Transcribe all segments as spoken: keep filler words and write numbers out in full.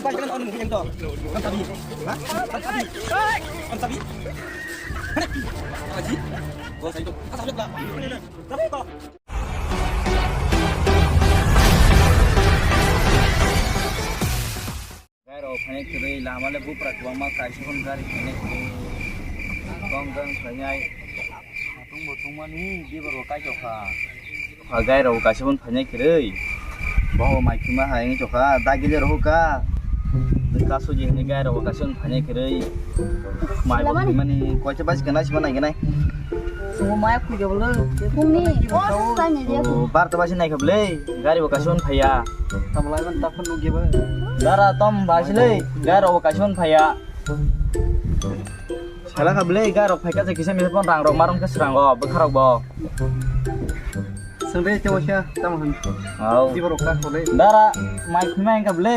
Gari rok phainai kwrwi, lama le bupra kwbangma, kaisa phano gari phainai kwrwi. Tong tong phainai. Tongbo tongmani, bibar bo kaisa kha. Kha gari rok kaisa phano phainai kwrwi. Bo mai khima hai wngwi tongkha, dagi le rohor kha. Kasu je hwnwi gari rok kaisa phano phainai kwrwi. Mai bo khimani, koita basi kana sima nai ganai. Sungo maya khuja bolo. Kumi, oh, sani dia. Oh, bar to basi nai kha bwle, gari bo kaisa phano phaiya. Tamlai ban taphan nugya ba. Dara tom basi le, gari bo kaisa phano phaiya. Sala kha bwle, gari rok phaikha je kisa misa phano rang rok marom khe srango, bwkha rok bo. Sengde te wasia tamo han. Au. Jibo rok ta khole. Dara mai khima engkha bwle.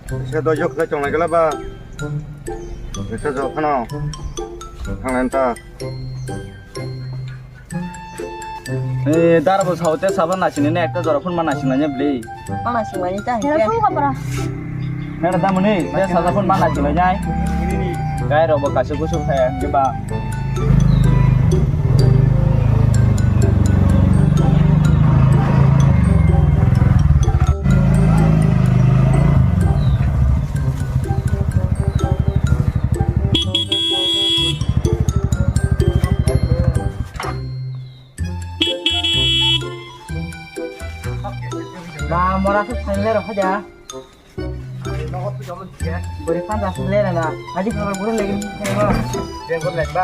Kisa dojok khe chonglai kala ba. Kisa jok khano. Thanglen ta. Eh, dara bo sao te sabo nasing ne ekta jora phone ma nasing ne bwle. Mana singmani ta Hera hingke. Sung kapra. Hera damuni, te sasa phone ma nasing ne. Gai rok bo kaisa kusuk kaya hingke ba. Ba, mora se thangle ro haja. Bori panda se le na. Haji khoro buru legi ni ba. Bengor le ba.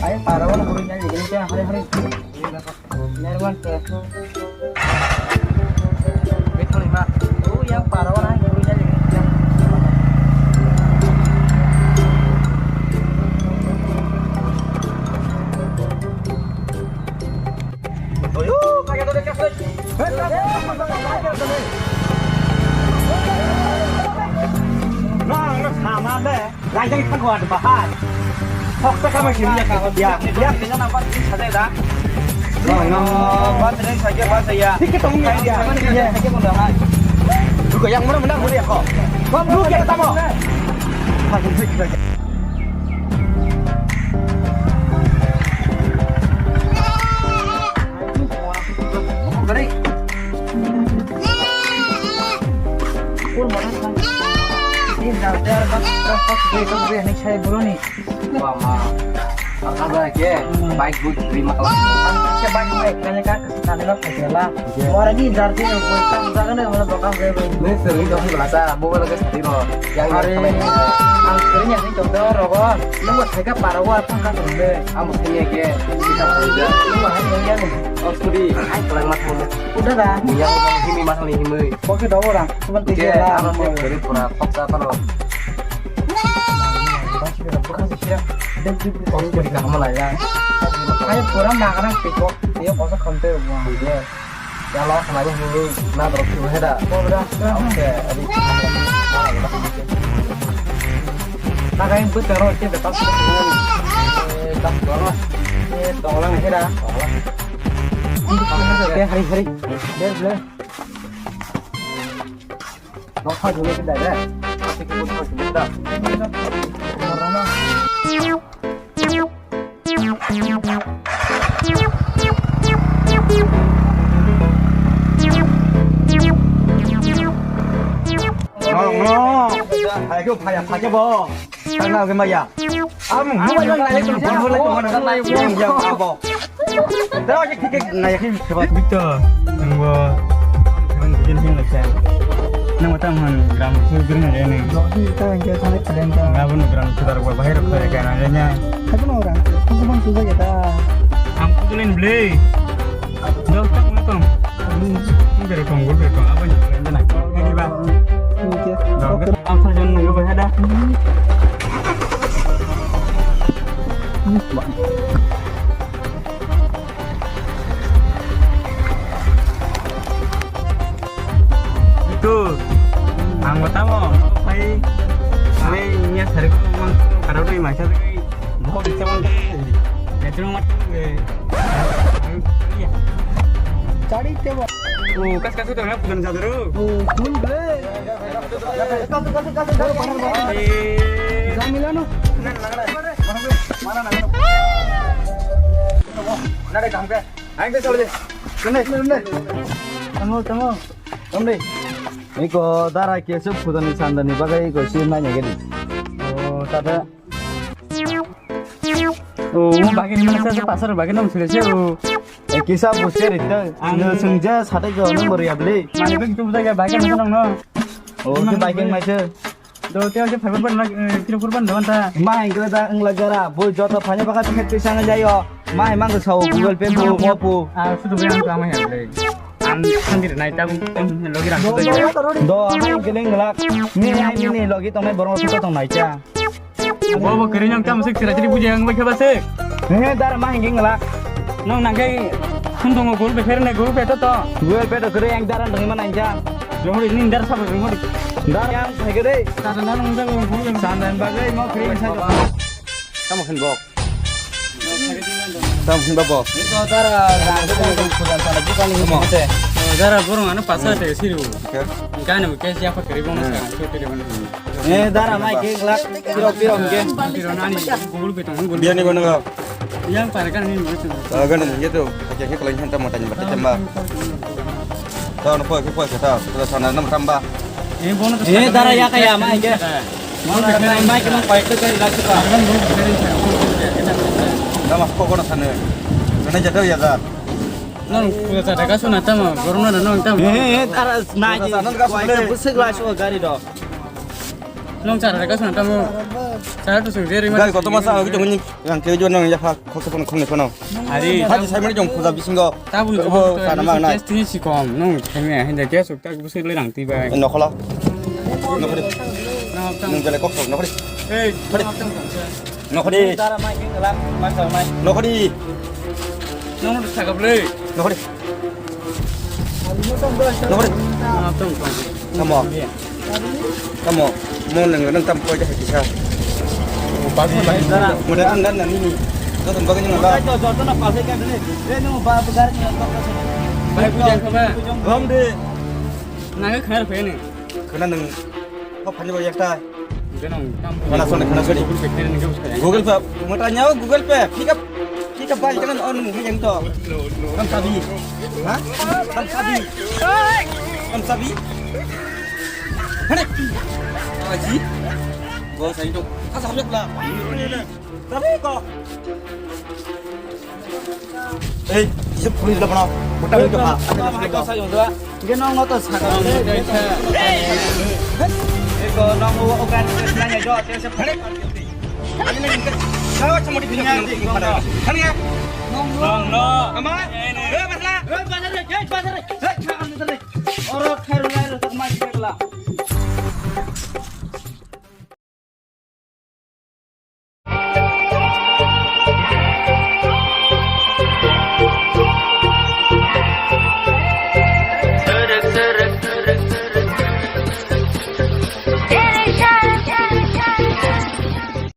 Ai para wala buru ni legi ni hare hare. Nerman se. Bethoni ma. O yang para wala buru ni legi ni. Oyo, kaya dole kasih. Nang, nang sama deh. Lain lagi tak kuat bahas. Kok tak kamu sini ya, ya, ya. Ini nampak ini saja dah. Nang, nang. Pas ini saja, pas ya. Dikit dong, ya. Saja pun dah. Juga yang mana menang boleh kok. Lu kita tamu. Pas ini saja. Bike bu free ma. Bike bu free ma. Ora ni jar din ko ta jaga na wala dokan re. Ni sering dong bahasa, mobile ke sering lo. Yang hari ang sering yang itu rogo. Nunggu saya para wa tangka sende. Ang sering ke. Kita kerja. Nunggu hari yang yang. Oh, studi. Hai, kalau mas mau. Udah dah. Yang himi mas ni himi. Oke, dah orang. Cuma tiga lah. Ang mau beri pura paksa apa lo? Oh, studi kamu lah ya. Hai, pura makanan piko. Dia kosong konten. Iya. Ya lo, khlai ni hwnwi nadrok thwibo he da. Bo bra. Oke, adi. Takai bwtang ro khe beta. Eh, tak ro. Eh, tonglang he da. Oke, hari hari. Ber ber. Nok ha jule ke da. Asik ke bwtang da. Hai khe phaya, phai khe bo. Tang na khe maya. Am, mobile nang lai, phone phone lai, phone nang lai, phone yang abo. Tao je khe nai khe kheba. Bito, nangbo. Nang tang han gram su gring ne ne. Tang je thani kalen ta. Ngabo no gram su dar ba bahai rok kare kana ne. Hai no ram. Ko ban tu ja ta. Ang tu len ble. Dok tak mo tong. Ni bere tong gol bere tong. Apa ni kalen na. Ini ba. Ini je. Dok. Ang sa jon nunggu ba da. Itu, ang tamo, pai, pai nya sari ko mang karau ni masa ni, bahut icha mang, ya cuma mat ni. Chari te ba. Oh, kas kas itu na bukan jadru. Oh, kun ble. Tamo, tamo. Tamni. Iko dara kesu pudani sandani bagai iko si nanya gedi. Oh, tata. Oh, bagini mana sa pasar bagini nang sile se. Oh. Eh, kisa busi rita. Ang sengja sate jo nang beri abli. Mani bagi tu buta ya bagini nang no. Oh, ke bagini mai se. Do te je phaiba ban na kilo kurban do ta. Ma hingkle da ang lagara. Bo joto phanya baka tiket pisang jayo. Ma himang ko sao Google Pay bu mo bu. Ah, sudu be ang kama ya le. Ang sandi nai ta bu logi rang sudu. Do ma hingkle nglak. Ni ai ni logi tong nai borong sudu tong nai cha. Bo bo kering yang tam sik sira jadi buja yang baca basik. He dar ma hingkle nglak. Nong nangkai khun dong Google Pay fer nai Google Pay to to. Google Pay to kering yang daran dong ma nai cha. Jomori ni dar sabo jomori. Dar yang phai gede. Sana nang jang Google. Sana bagai mo kering sa. Tamo khen bok. Tamo khen bok. Ito dara rang ko ko ko sana bukan ni mo. Dara borong ano pasa te siru. Gana mo ke siapa kiri bono sa. Eh, dara mai ke glak. Piro piro ke. Piro nani Google Pay tong Google. Biani bono. Yang para kan ni mo. Gana ni to. Ake ke kelain hanta mata ni batte tamba. Tao no poi ke poi ke tao. Tao sana nam tamba. Eh, bono. Eh, dara ya kaya mai ke. Mai ke nang pai ke kari lak ka. Nama ko ko na sana. Kana jata ya da. Nang puja chata ka suna tamo, borok no nang tamo. Eh, eh, tara nai. Sana ka suna. Busik la sua gari do. Nang chara ka suna tamo. Chara tu sung deri ma. Gari ko to masa agi jong ni yang ke jo nang ya kha khok pon khong ni pon. Ari. Haji sai mari jong puja bisingo. Tabu bo sana ma nai. Test ni sikom nang theme hinda ke suk tak busik le rang ti bai. Nokholo. Nokhori. Nang jale kok nokhori. Ei. Nokhori. Dara mai king lam, mai sa mai. Nokhori. Nong sakap le. Nokhori. Nokhori. Tamo. Tamo. Mo nang nang tam koi de kisa. Pas mo bai dara. Mo dan dan ni. To tam bagani na. To to to na pas ka ni. Eh no ba ba gar ni to. Bai puja ka ba. Rom de. Nang khar phe ni. Khana nang. Kok phani bai yakta. Ganang tam. Khana sone khana sone. Google Pay ni ka uska. Google Pay. Mata nyawa Google Pay. Pick up. Pick up bai kana on yang to. Tam sabi. Ha? Tam sabi. Tam sabi. Hane. Aji. Bo sai to. Ka sabi la. Sabi ko. Ei, kisa police lo bono. Kota hoi to ha. Hai ko sa jong da. Ge nong no to sa ka. Ei ko nong o o kan na ngai do te se phare. Ani na inka. Sawa chamoti pina. Khani ya. Nong no. Ama. Ei basla. Ei basla. Ei basla. Ei kha am dale. Oro khairu lai ro tak mai kla.